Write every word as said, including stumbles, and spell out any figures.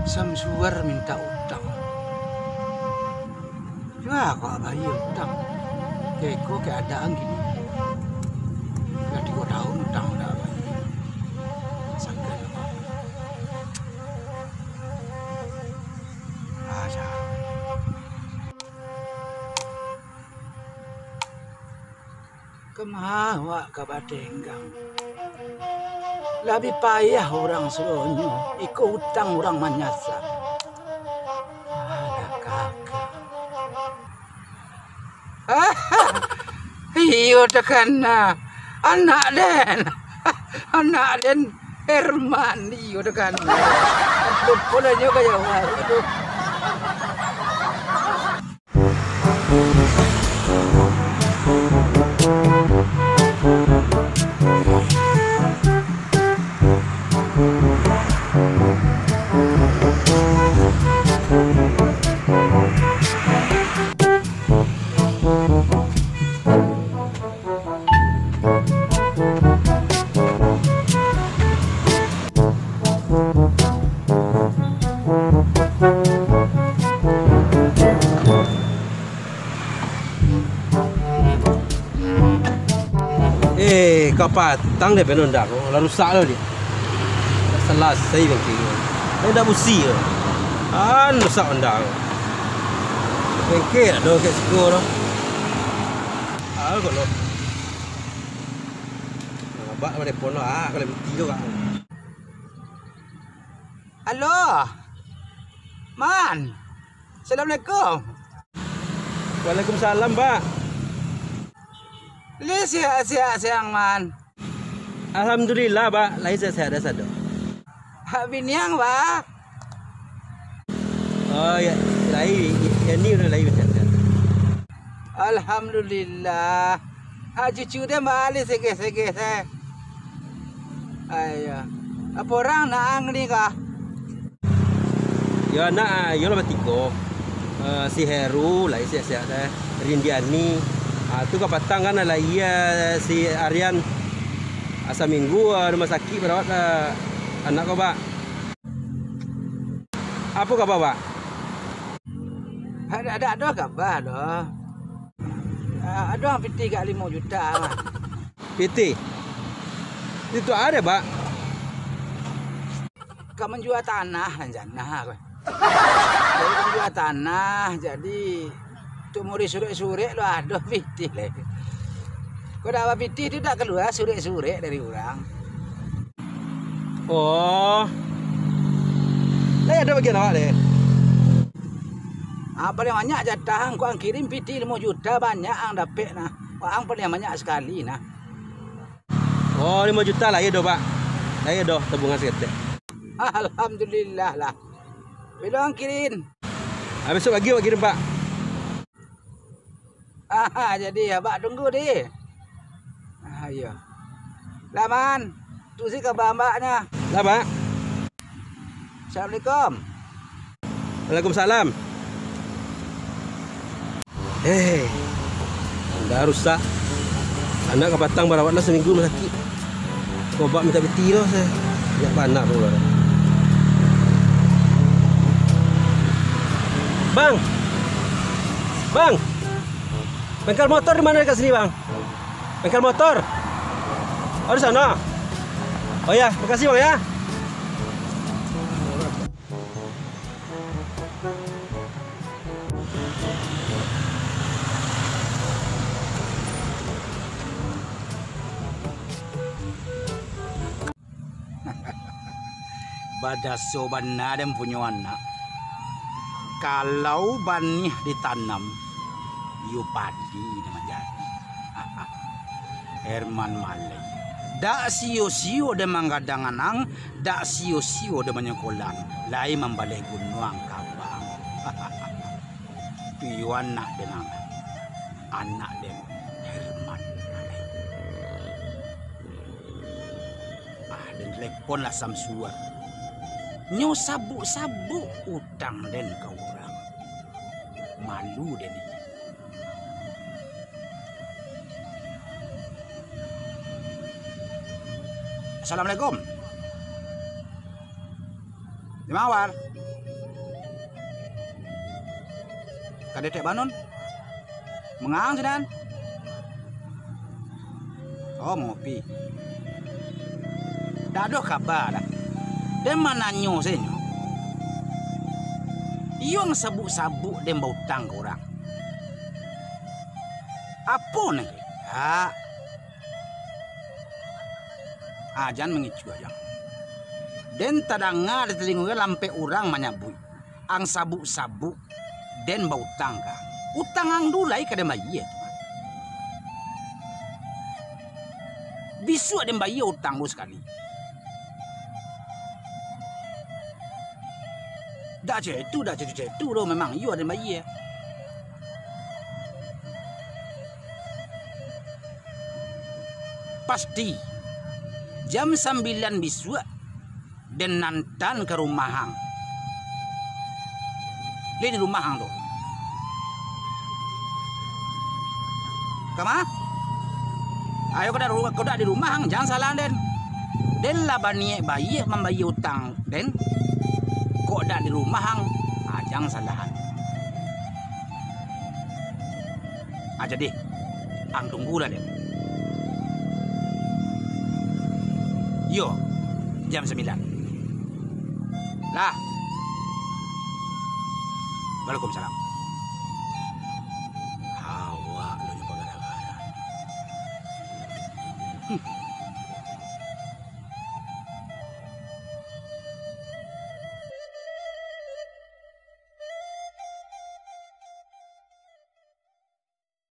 Samsuar mintak utang. Yo, kok bayia utang. Kok keadaan giko. Lah tigo taun utang dak bayia. Sagan. Ah, sa- Kama awak ka batenggang? Labiah payah urang sadonyo, iko utang urang manyasa. Alah, kakak. Iyo, takana. Anak den. Anak den Herman, iyo, takana. Lupo lah nyo ka Jawa. Aduh. Eh, kapatang dek ondang, lah rusak lo dek. Salasai bangke. Eh, dak busi lo. An rusak ondang. Bangke ado kek siko lo. Ah, kok lo. Abak telepon lo, ah, kalau mati tu, Kak. Halo. Man. Assalamualaikum. Waalaikumsalam, Pak. Lai sehat-sehat siang, Man? Alhamdulillah, Pak. Lai sehat-sehat sado. Hak biniang, Pak? Oh, ya, lai, ya, ni udah lai macam. Alhamdulillah. Hak cucu den baa lai segeh-segeh, eh. Ayo. Apo urang nak ang ni kah? Yo, anak, yo lah batigo. Eh, si Heru, lai sehat-sehat, eh. Rindiani. Ah, tu kapatang kan, lah iya si Aryan. Ah, saminggu, ah, rumah sakik barawat, ah, anak ko, Pak. Apo kaba, Pak? Ado, ado, ado kaba doh. Ah, ado ang pitih agak limo juta, Mak. Pitih? Itu ado, Pak. Ka manjua tanah, rancanah ko. Jadi manjua tanah, jadi tu murih surek-surek lo ado pitih lai. Ko dak bapitih tu dak kalua surek-surek dari urang. Oh. Lai ado bagian awak deh. Ah, paling banyak jatah ang, ko ang kirim pitih limo juta, banyak ang dapek nah. Ang paling banyak sakali nah. Oh, limo juta lah, iyo doh, Pak. Lah, iyo doh, tabungan saketek. Alhamdulillah lah. Bilo ang kirim? Ah, besok pagi awak kirim, Pak. Ah, jadi abak tunggu di. Ah, iyo. Lah, Man. Tu si kaba abaknyo. Lah, Pak. Assalamualaikum. Waalaikumsalam. Eh, anda rusak. Anak kapatang barawat lah saminggu rumah sakik. Kobak minta piti lo, saya. Banyak bana pun. Bang! Bang! Bengkel motor di mana dekat sini, Bang? Bengkel motor? Oh, di sana? Oh ya, makasih, Bang, ya. Badaso bana den punyo anak. Kalau baniah ditanam, iyo padi nan manjadi. Herman Malai. Dak sio-sio den manggadang anang, dak sio-sio den manyokolan, lai mambaleh gunuang kabang. Iyo anak den ang, anak den Herman Malai. Ah, den telepon lah Samsuar. Nyo sabuik-sabuik utang den ka urang. Malu den. Assalamualaikum. Di mawar. Ka detek banon. Mangang sinan. Oh, mangopi. Dak ado kaba dah. Den mananyo sajo. Iyo ang sabuik-sabuik den bautang ka urang. Apo nan kecek? Ah, jan mangicuah, jan. Den tadanga di talingo lampek urang manyabuik, ang sabuik-sabuik den bautang ka. Utang ang dulu lai ka den bayia tu. Bisuak den bayia utang dulu sakali. Dak cak itu, dak cak itu, cak itu doh, memang iyo den bayia. Pasti, jam sambilan bisuak, den antaan ka rumah ang. Lai di rumah ang tu. Kama? Ayo, kok dak, kok dak di rumah ang, jan salah den. Den lah baniaik bayia mambayia utang den. Kok dak di rumah ang, ah, jan salah. Ah, jadi, ang tunggulah den. Iyo, jam sambilan. Lah. Waalaikumsalam. Awak lo nyo bagara-gara. Hmm.